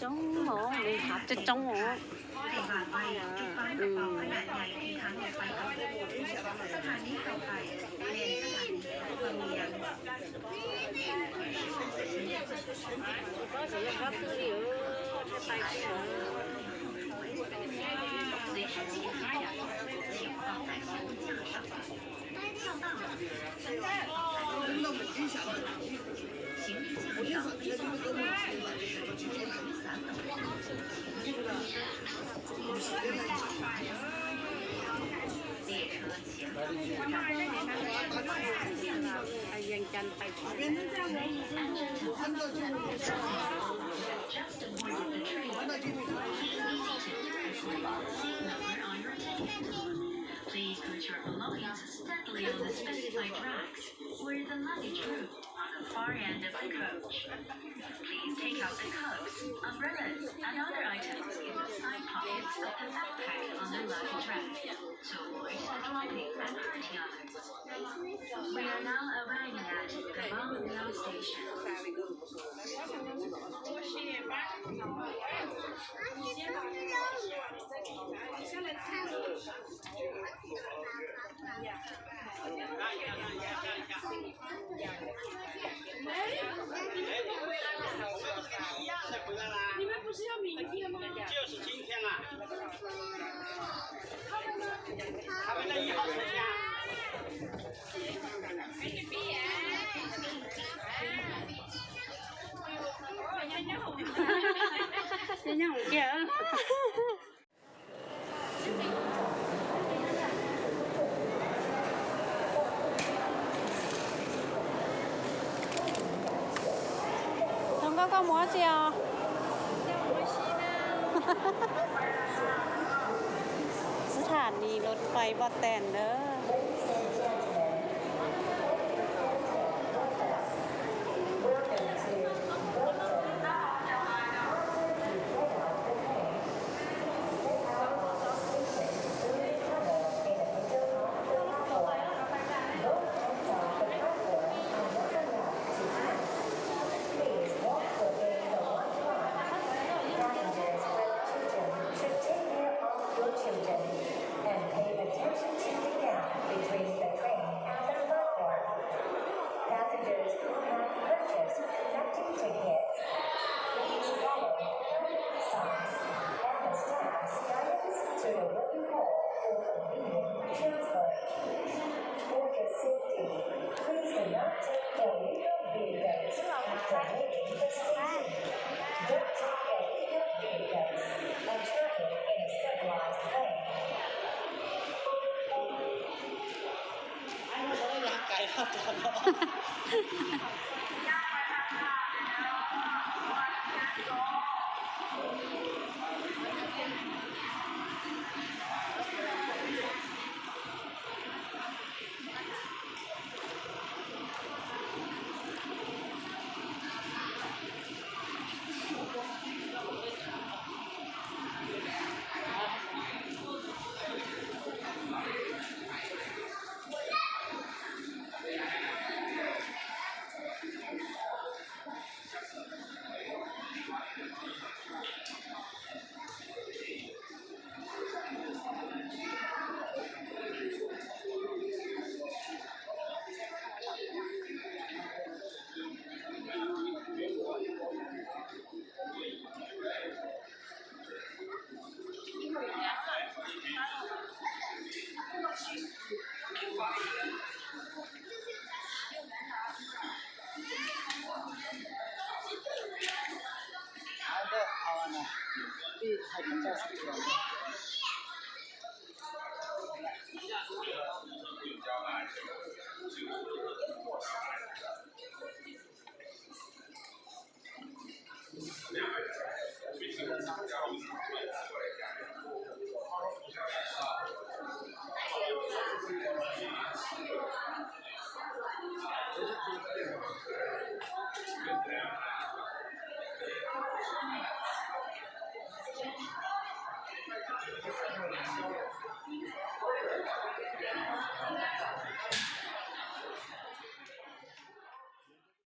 Coob os, nws hav coob coob os. Please put your belongings steadily on the specified racks or in the luggage room on the far end of the coach. Please take out the coats, umbrellas, and other items in the side pockets of the backpack on the luggage rack to avoid the dropping and hurting others. We are now arriving at the Bang Liao station. Hluas nkauj, koj mus dab tsi os? Sab thas nis rau fais Npoj Tes na. Please walk within the one yard. Passengers with children should take care of your children and pay attention to the gap between the train and the platform. Passengers who have purchased connecting tickets, please follow the signs and the staff's guidance to the waiting hall for convenient transfer. For your safety, please do not take illegal vehicles after leaving the station. Don't take illegal vehicles and travel in a civilized way.